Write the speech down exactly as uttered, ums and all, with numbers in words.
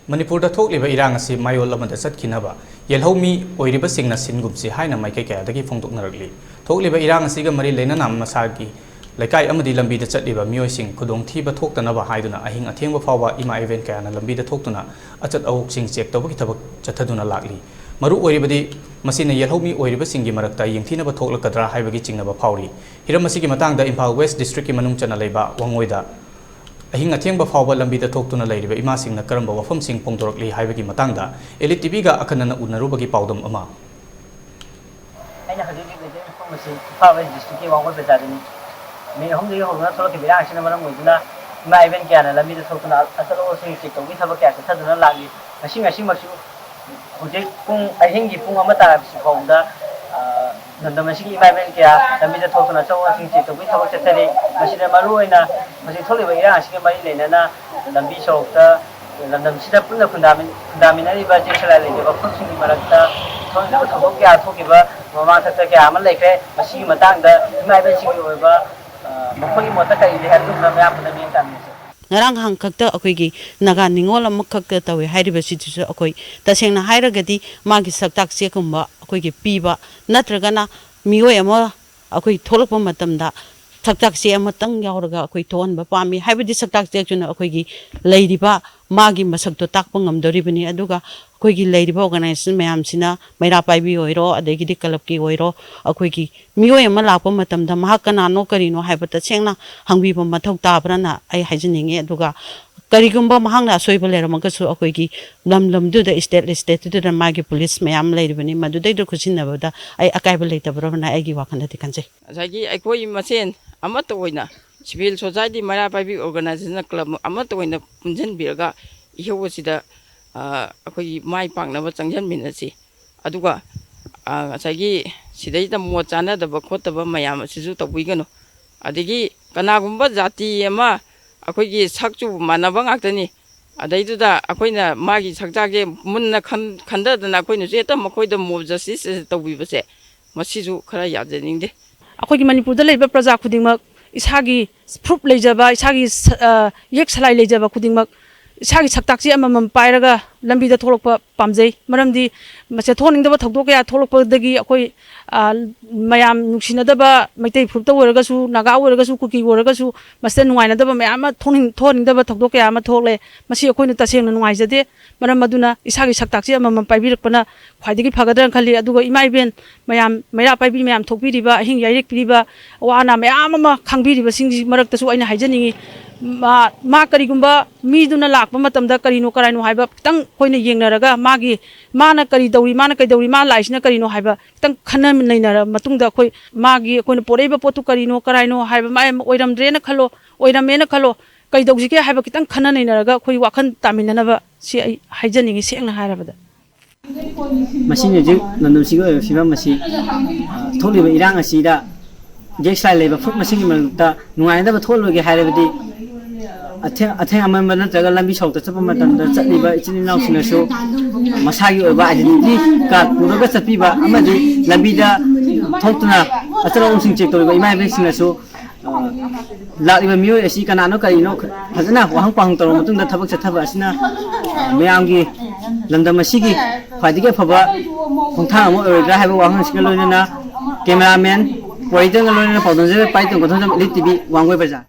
ꯃꯅꯤꯄꯨꯔꯗ ꯊꯣꯛꯂꯤꯕ ꯏꯔꯥꯡ ꯑꯁꯤ ꯃꯌꯣꯜ ꯑꯃꯗ ꯆꯠꯈꯤꯅꯕ ꯌꯦꯜꯍꯧꯃꯤ ꯑꯣꯏꯔꯤꯕꯁꯤꯡꯅ ꯁꯤꯟꯒꯨꯝꯁꯤ ꯍꯥꯏꯅ ꯃꯥꯏꯀꯩ ꯀꯌꯥꯗꯒꯤ ꯐꯣꯡꯗꯣꯛꯅꯔꯛꯂꯤ꯫ ꯊꯣꯛꯂꯤꯕ ꯏꯔꯥꯡ ꯑꯁꯤꯒ ꯃꯔꯤ ꯂꯩꯅꯅ ꯃꯁꯥꯒꯤ ꯂꯩꯀꯥꯏ ꯑꯃꯗꯤ ꯂꯝꯕꯤꯗ ꯆꯠꯂꯤꯕ ꯃꯤꯑꯣꯏꯁꯤꯡ ꯈꯨꯗꯣꯡꯊꯤꯕ ꯊꯣꯛꯇꯅꯕ ꯍꯥꯏꯗꯨꯅ ꯑꯍꯤꯡ ꯑꯊꯦꯡꯕ ꯐꯥꯎꯕ ꯏꯃꯥ ꯏꯕꯦꯟ ꯀꯌꯥꯅ ꯂꯝꯕꯤꯗ ꯊꯣꯛꯇꯨꯅ ꯑꯆꯠ ꯑꯋꯣꯛꯁꯤꯡ ꯆꯦꯛ ꯇꯧꯕꯒꯤ ꯊꯕꯛ ꯆꯠꯊꯗꯨꯅ ꯂꯥꯛꯂꯤ꯫ ꯃꯔꯨ ꯑꯣꯏꯔꯤꯕꯗꯤ ꯃꯁꯤꯅ ꯌꯦꯜꯍꯧꯃꯤ ꯑꯣꯏꯔꯤꯕꯁꯤꯡꯒꯤ ꯃꯔꯛꯇ ꯌꯦꯡꯊꯤꯅꯕ ꯊꯣꯛꯂꯛꯀꯗ꯭ꯔꯥ ꯍꯥꯏꯕꯒꯤ ꯆꯤꯡꯅꯕ ꯐꯥꯎꯔꯤ꯫ ꯍꯤꯔꯝ ꯑꯁꯤꯒꯤ ꯃꯇꯥꯡꯗ ꯏꯝꯐꯥꯜ ꯋꯦꯁ ꯗꯤꯁꯇ꯭ꯔꯤꯛꯀꯤ ꯃꯅꯨꯡ ꯆꯟꯅ ꯂꯩꯕ ꯋꯥꯡꯉꯣꯏꯗ ꯑꯍꯤꯡ ꯑꯊꯦꯡꯕ ꯐꯥꯎꯕ ꯂꯝꯕꯤꯗ ꯊꯣꯛꯇꯨꯅ ꯂꯩꯔꯤꯕ ꯏꯃꯥꯁꯤꯡꯅ ꯀꯔꯝꯕ ꯋꯥꯐꯝꯁꯤꯡ ꯐꯣꯡꯗꯣꯔꯛꯂꯤ ꯍꯥꯏꯕꯒꯤ ꯃꯇꯥꯡꯗ ꯏꯂꯤꯠ ꯇꯤꯚꯤꯒ ꯑꯈꯟꯅꯅ ꯎꯅꯔꯨꯕꯒꯤ ꯄꯥꯎꯗꯝ ꯑꯃ꯫ ꯑꯩꯅ ꯍꯧꯖꯤꯛ ꯍꯧꯖꯤꯛ ꯂꯩꯖꯔꯤꯕ ꯃꯐꯝ ꯑꯁꯤ ꯏꯝꯐꯥꯜ ꯋꯦꯁ ꯗꯤꯁꯇ꯭ꯔꯤꯛꯀꯤ ꯋꯥꯡꯒꯣꯏ ꯕꯖꯥꯔꯗꯅꯤ꯫ ꯃꯤꯅꯤꯠ ꯑꯍꯨꯝꯗꯒꯤ ꯍꯧꯗꯨꯅ ꯊꯣꯛꯂꯛꯈꯤꯕ ꯏꯔꯥꯡ ꯑꯁꯤꯅ ꯃꯔꯝ ꯑꯣꯏꯗꯨꯅ ꯏꯃꯥ ꯏꯕꯦꯟ ꯀꯌꯥꯅ ꯂꯝꯕꯤꯗ ꯊꯣꯛꯇꯨꯅ ꯑꯆꯠ ꯑꯋꯣꯛꯁꯤꯡ ꯆꯦꯛ ꯇꯧꯕꯒꯤ ꯊꯕꯛ ꯀꯌꯥ ꯆꯠꯊꯗꯨꯅ ꯂꯥꯛꯂꯤ꯫ ꯉꯁꯤ, ꯉꯁꯤꯃꯛꯁꯨ ꯍꯧꯖꯤꯛ ꯄꯨꯡ, ꯑꯍꯤꯡꯒꯤ ꯄꯨꯡ ꯑꯃ ꯇꯥꯔꯕꯁꯤ ꯐꯥꯎꯕꯗ, ꯑ, ꯂꯝꯗꯝ ꯑꯁꯤꯒꯤ ꯏꯃꯥ ꯏꯕꯦꯟ ꯀꯌꯥ ꯂꯝꯕꯤꯗ ꯊꯣꯛꯇꯨꯅ ꯑꯆꯧ ꯑꯁꯤꯡ ꯆꯦꯛ ꯇꯧꯕꯒꯤ ꯊꯕꯛ ꯆꯠꯊꯔꯤ꯫ ꯃꯁꯤꯗ ꯃꯔꯨꯑꯣꯏꯅ ꯍꯧꯖꯤꯛ ꯊꯣꯛꯂꯤꯕ ꯏꯔꯥꯡ ꯑꯁꯤꯒ ꯃꯔꯤ ꯂꯩꯅꯅ ꯂꯝꯕꯤ ꯁꯣꯔꯣꯛꯇ, ꯂꯝꯗꯝꯁꯤꯗ ꯄꯨꯟꯅ ꯈꯨꯟꯗꯥꯃꯤꯟ-, ꯈꯨꯟꯗꯥꯃꯤꯟꯅꯔꯤꯕ ꯆꯦꯛ ꯆꯔꯥꯏ ꯂꯩꯖꯕ ꯐꯨꯔꯨꯞꯁꯤꯡꯒꯤ ꯃꯔꯛꯇ ꯊꯣꯛꯂꯤꯕ ꯊꯧꯗꯣꯛ ꯀꯌꯥ ꯊꯣꯛꯈꯤꯕ ꯃꯃꯥꯡꯊꯛꯇ ꯀꯌꯥ ꯑꯃ ꯂꯩꯈ꯭ꯔꯦ꯫ ꯃꯁꯤꯒꯤ ꯃꯇꯥꯡꯗ ꯏꯃꯥ ꯏꯕꯦꯟꯁꯤꯡꯒꯤ ꯑꯣꯏꯕ, ꯑ, ꯃꯈꯣꯏꯒꯤ ꯃꯣꯠꯇ ꯀꯔꯤ ꯂꯩ ꯍꯥꯏꯕꯗꯨ ꯃꯌꯥꯝ ꯄꯨꯝꯅ ꯃꯤꯠꯌꯦꯡ ꯇꯥꯃꯤꯟꯅꯁꯤ꯫ ꯉꯔꯥꯡ ꯍꯪꯈꯛꯇ ꯑꯩꯈꯣꯏꯒꯤ ꯅꯥꯒꯥ ꯅꯤꯉꯣꯜ ꯑꯃꯈꯛꯇ ꯇꯧꯋꯦ ꯍꯥꯏꯔꯤꯕꯁꯤꯗꯁꯨ ꯑꯩꯈꯣꯏ ꯇꯁꯦꯡꯅ ꯍꯥꯏꯔꯒꯗꯤ ꯃꯥꯒꯤ ꯁꯛꯇꯥꯛ ꯆꯦꯒꯨꯝꯕ ꯑꯩꯈꯣꯏꯒꯤ ꯄꯤꯕ ꯅꯠꯇ꯭ꯔꯒꯅ ꯃꯤꯑꯣꯏ ꯑꯃ ꯑꯩꯈꯣꯏ ꯊꯣꯛꯂꯛꯄ ꯃꯇꯝꯗ ꯁꯛꯇꯥꯛ ꯆꯦ ꯑꯃꯇꯪ ꯌꯥꯎꯔꯒ ꯑꯩꯈꯣꯏ ꯊꯣꯛꯍꯟꯕ ꯄꯥꯝꯃꯤ꯫ ꯍꯥꯏꯕꯗꯤ ꯁꯛꯇꯥꯛ ꯆꯦꯗꯨꯅ ꯑꯩꯈꯣꯏꯒꯤ ꯂꯩꯔꯤꯕ ꯃꯥꯒꯤ ꯃꯁꯛꯇꯣ ꯇꯥꯛꯄ ꯉꯝꯗꯣꯔꯤꯕꯅꯤ꯫ ꯑꯗꯨꯒ ꯑꯩꯈꯣꯏꯒꯤ ꯂꯩꯔꯤꯕ organization ꯃꯌꯥꯝꯁꯤꯅ, ꯃꯩꯔꯥ ꯄꯥꯏꯕꯤ ꯑꯣꯏꯔꯣ, ꯑꯗꯒꯤꯗꯤ clubꯀꯤ ꯑꯣꯏꯔꯣ, ꯑꯩꯈꯣꯏꯒꯤ ꯃꯤꯑꯣꯏ ꯑꯃ ꯂꯥꯛꯄ ꯃꯇꯝꯗ ꯃꯍꯥꯛ ꯀꯅꯥꯅꯣ, ꯀꯔꯤꯅꯣ ꯍꯥꯏꯕ ꯇꯁꯦꯡꯅ ꯍꯪꯕꯤꯕ ꯃꯊꯧ ꯇꯥꯕ꯭ꯔꯅ ꯑꯩ ꯍꯥꯏꯖꯅꯤꯡꯉꯤ꯫ ꯑꯗꯨꯒ ꯀꯔꯤꯒꯨꯝꯕ ꯃꯍꯥꯛꯅ ꯑꯁꯣꯏꯕ ꯂꯩꯔꯝꯃꯒꯁꯨ ꯑꯩꯈꯣꯏꯒꯤ ꯂꯝ ꯂꯝꯗꯨꯗ, state stateꯇꯨꯗ ꯃꯥꯒꯤ police ꯃꯌꯥꯝ ꯂꯩꯔꯤꯕꯅꯤ, ꯃꯗꯨꯗꯩꯗ ꯈꯨꯠꯁꯤꯟꯅꯕꯗ ꯑꯩ ꯑꯀꯥꯏꯕ ꯂꯩꯇꯕ꯭ꯔꯅ ꯑꯩꯒꯤ ꯋꯥꯈꯜꯗꯗꯤ ꯈꯟꯖꯩ꯫ ꯉꯁꯥꯏꯒꯤ ꯑꯩꯈꯣꯏ ꯃꯁꯦꯟ ꯑꯃꯠꯇ ꯑꯣꯏꯅ civil society, ꯃꯩꯔꯥ ꯄꯥꯏꯕꯤ organization, club ꯑꯃꯠꯇ ꯑꯣꯏꯅ ꯄꯨꯟꯁꯤꯟꯕꯤꯔꯒ ꯏꯍꯧ ꯑꯁꯤꯗ, ꯑ, ꯑꯩꯈꯣꯏꯒꯤ ꯃꯥꯏ ꯄꯥꯛꯅꯕ ꯆꯪꯁꯤꯟꯃꯤꯟꯅꯁꯤ꯫ ꯑꯗꯨꯒ, ꯑ, ꯉꯁꯥꯏꯒꯤ ꯁꯤꯗꯩꯗ ꯃꯣꯠ ꯆꯥꯅꯗꯕ ꯈꯣꯠꯇꯕ ꯃꯌꯥꯝ ꯑꯁꯤꯁꯨ ꯇꯧꯕꯤꯒꯅꯨ꯫ ꯑꯗꯒꯤ ꯀꯅꯥꯒꯨꯝꯕ ꯖꯥꯇꯤ ꯑꯃ ꯑꯩꯈꯣꯏꯒꯤ ꯁꯛ ꯆꯨ ꯃꯥꯟꯅꯕ ꯉꯥꯛꯇꯅꯤ꯫ ꯑꯗꯩꯗꯨꯗ ꯑꯩꯈꯣꯏꯅ ꯃꯥꯒꯤ ꯁꯛꯆꯥꯛꯁꯦ ꯃꯨꯟꯅ ꯈꯟ-, ꯈꯟꯊꯗꯅ ꯑꯩꯈꯣꯏꯅꯁꯨ ꯍꯦꯛꯇ ꯃꯈꯣꯏꯗ mob justice ꯇꯧꯕꯤꯕꯁꯦ, ꯃꯁꯤꯁꯨ ꯈꯔ ꯌꯥꯖꯅꯤꯡꯗꯦ꯫ ꯑꯩꯈꯣꯏꯒꯤ ꯃꯅꯤꯄꯨꯔꯗ ꯂꯩꯕ ꯄ꯭ꯔꯖꯥ ꯈꯨꯗꯤꯡꯃꯛ ꯏꯁꯥꯒꯤ ꯐꯨꯔꯨꯞ ꯂꯩꯖꯕ, ꯏꯁꯥꯒꯤ ꯁ-, ꯑ, ꯌꯦꯛ ꯁꯂꯥꯏ ꯂꯩꯖꯕ ꯈꯨꯗꯤꯡꯃꯛ ꯏꯁꯥꯒꯤ ꯁꯛꯇꯥꯛꯁꯤ ꯑꯃꯃꯝ ꯄꯥꯏꯔꯒ ꯂꯝꯕꯤꯗ ꯊꯣꯛꯂꯛꯄ ꯄꯥꯝꯖꯩ꯫ ꯃꯔꯝꯗꯤ ꯃꯁꯦ ꯊꯣꯛꯍꯟꯅꯤꯡꯗꯕ ꯊꯧꯗꯣꯛ ꯀꯌꯥ ꯊꯣꯛꯂꯛꯄꯗꯒꯤ ꯑꯩꯈꯣꯏ, ꯑ, ꯃꯌꯥꯝ ꯅꯨꯡꯁꯤꯅꯗꯕ ꯃꯩꯇꯩ ꯐꯨꯔꯨꯞꯇ ꯑꯣꯏꯔꯒꯁꯨ, ꯅꯥꯒꯥ ꯑꯣꯏꯔꯒꯁꯨ, ꯀꯨꯀꯤ ꯑꯣꯏꯔꯒꯁꯨ, ꯃꯁꯤꯗ ꯅꯨꯡꯉꯥꯏꯅꯗꯕ ꯃꯌꯥꯝ ꯑꯃ ꯊꯣꯛꯍꯟꯅꯤꯡ-, ꯊꯣꯛꯍꯟꯅꯤꯡꯗꯕ ꯊꯧꯗꯣꯛ ꯀꯌꯥ ꯑꯃ ꯊꯣꯛꯂꯦ꯫ ꯃꯁꯤ ꯑꯩꯈꯣꯏꯅ ꯇꯁꯦꯡꯅ ꯅꯨꯡꯉꯥꯏꯖꯗꯦ꯫ ꯃꯔꯝ ꯑꯗꯨꯅ ꯏꯁꯥꯒꯤ ꯁꯛꯇꯥꯛꯁꯤ ꯑꯃꯃꯝ ꯄꯥꯏꯕꯤꯔꯛꯄꯅ ꯈ꯭ꯋꯥꯏꯗꯒꯤ ꯐꯒꯗ꯭ꯔꯥꯅ ꯈꯜꯂꯤ꯫ ꯑꯗꯨꯒ ꯏꯃꯥ ꯏꯕꯦꯟ ꯃꯌꯥꯝ, ꯃꯩꯔꯥ ꯄꯥꯏꯕꯤ ꯃꯌꯥꯝ ꯊꯣꯛꯄꯤꯔꯤꯕ, ꯑꯍꯤꯡ ꯌꯥꯏꯔꯦꯛꯄꯤꯔꯤꯕ, ꯑꯋꯥ ꯑꯅꯥ ꯃꯌꯥꯝ ꯑꯃ ꯈꯪꯕꯤꯔꯤꯕꯁꯤꯡꯒꯤ ꯃꯔꯛꯇꯁꯨ ꯑꯩꯅ ꯍꯥꯏꯖꯅꯤꯡꯉꯤ, ꯃꯥ, ꯃꯥ ꯀꯔꯤꯒꯨꯝꯕ ꯃꯤꯗꯨꯅ ꯂꯥꯛꯄ ꯃꯇꯝꯗ ꯀꯔꯤꯅꯣ ꯀꯔꯥꯏꯅꯣ ꯍꯥꯏꯕ ꯈꯤꯇꯪ ꯑꯩꯈꯣꯏꯅ ꯌꯦꯡꯅꯔꯒ, ꯃꯥꯒꯤ, ꯃꯥꯅ ꯀꯔꯤ ꯇꯧꯔꯤ, ꯃꯥꯅ ꯀꯩꯗꯧꯔꯤ, ꯃꯥ ꯂꯥꯛꯏꯁꯤꯅ ꯀꯔꯤꯅꯣ ꯍꯥꯏꯕ ꯈꯤꯇꯪ ꯈꯟꯅ ꯅꯩꯅꯔ ꯃꯇꯨꯡꯗ, ꯑꯩꯈꯣꯏ ꯃꯥꯒꯤ, ꯑꯩꯈꯣꯏꯅ ꯄꯣꯔꯛꯏꯕ ꯄꯣꯠꯇꯨ ꯀꯔꯤꯅꯣ ꯀꯔꯥꯏꯅꯣ ꯍꯥꯏꯕ, ꯃꯥ ꯑꯣꯏꯔꯝꯗ꯭ꯔꯦꯅ ꯈꯜꯂꯣ, ꯑꯣꯏꯔꯝꯃꯦꯅ ꯈꯜꯂꯣ, ꯀꯩꯗꯧꯁꯤꯒꯦ ꯍꯥꯏꯕ ꯈꯤꯇꯪ ꯈꯟꯅ ꯅꯩꯅꯔꯒ ꯑꯩꯈꯣꯏ ꯋꯥꯈꯜ ꯇꯥꯃꯤꯟꯅꯅꯕ ꯁꯤ ꯑꯩ ꯍꯥꯏꯖꯅꯤꯡꯉꯤ, ꯁꯦꯡꯅ ꯍꯥꯏꯔꯕꯗ꯫ ꯃꯁꯤꯅ ꯍꯧꯖꯤꯛ ꯂꯝꯗꯝꯁꯤꯒꯤ ꯑꯣꯏꯕ ꯐꯤꯕꯝ ꯑꯁꯤ, ꯑ, ꯊꯣꯛꯂꯤꯕ ꯏꯔꯥꯡ ꯑꯁꯤꯗ ꯒꯦꯁ ꯂꯥꯏꯟ ꯂꯩꯕ ꯐꯨꯔꯨꯞ ꯃꯁꯤꯒꯤ ꯃꯔꯛꯇ ꯅꯨꯡꯉꯥꯏꯅꯗꯕ ꯊꯣꯛꯍꯜꯂꯣꯏꯒꯦ ꯍꯥꯏꯔꯕꯗꯤ, ꯑꯊꯦꯡ-, ꯑꯊꯦꯡ ꯑꯃꯟꯕ ꯅꯠꯇ꯭ꯔꯒ ꯂꯝꯕꯤ ꯁꯣꯔꯣꯛꯇ ꯆꯠꯄ ꯃꯇꯝꯗ ꯆꯠꯂꯤꯕ ꯏꯆꯤꯜ ꯏꯅꯥꯎꯁꯤꯡꯅꯁꯨ ꯃꯁꯥꯒꯤ ꯑꯣꯏꯕ identity card ꯄꯨꯔꯒ ꯆꯠꯄꯤꯕ ꯑꯃꯗꯤ ꯂꯝꯕꯤꯗ ꯊꯣꯛꯇꯨꯅ ꯑꯆꯠ ꯑꯋꯣꯡꯁꯤꯡ check ꯇꯧꯔꯤꯕ ꯏꯃꯥ ꯏꯕꯦꯟꯁꯤꯡꯅꯁꯨ, ꯑ, ꯂꯥꯛꯂꯤꯕ ꯃꯤꯑꯣꯏ ꯑꯁꯤ ꯀꯅꯥꯅꯣ ꯀꯔꯤꯅꯣ ꯐꯖꯅ ꯋꯥꯍꯪ ꯄꯥꯎꯍꯪ ꯇꯧꯔꯕ ꯃꯇꯨꯡꯗ ꯊꯕꯛ ꯆꯠꯊꯕ ꯑꯁꯤꯅ, ꯑ, ꯃꯌꯥꯝꯒꯤ ꯂꯝꯗꯝ ꯑꯁꯤꯒꯤ ꯈ꯭ꯋꯥꯏꯗꯒꯤ ꯑꯐꯕ ꯈꯣꯡꯊꯥꯡ ꯑꯃ ꯑꯣꯏꯔꯣꯏꯗ꯭ꯔꯥ ꯍꯥꯏꯕ ꯋꯥꯍꯪ ꯑꯁꯤꯒ ꯂꯣꯏꯅꯅ cameraman ꯄꯣꯏꯇꯟꯒ ꯂꯣꯏꯅꯅ ꯄꯥꯎꯗꯝꯖꯕ ꯄꯥꯏꯇꯣꯟ Konthoujam, Elite T V, Wangoi ꯕꯖꯥꯔ꯫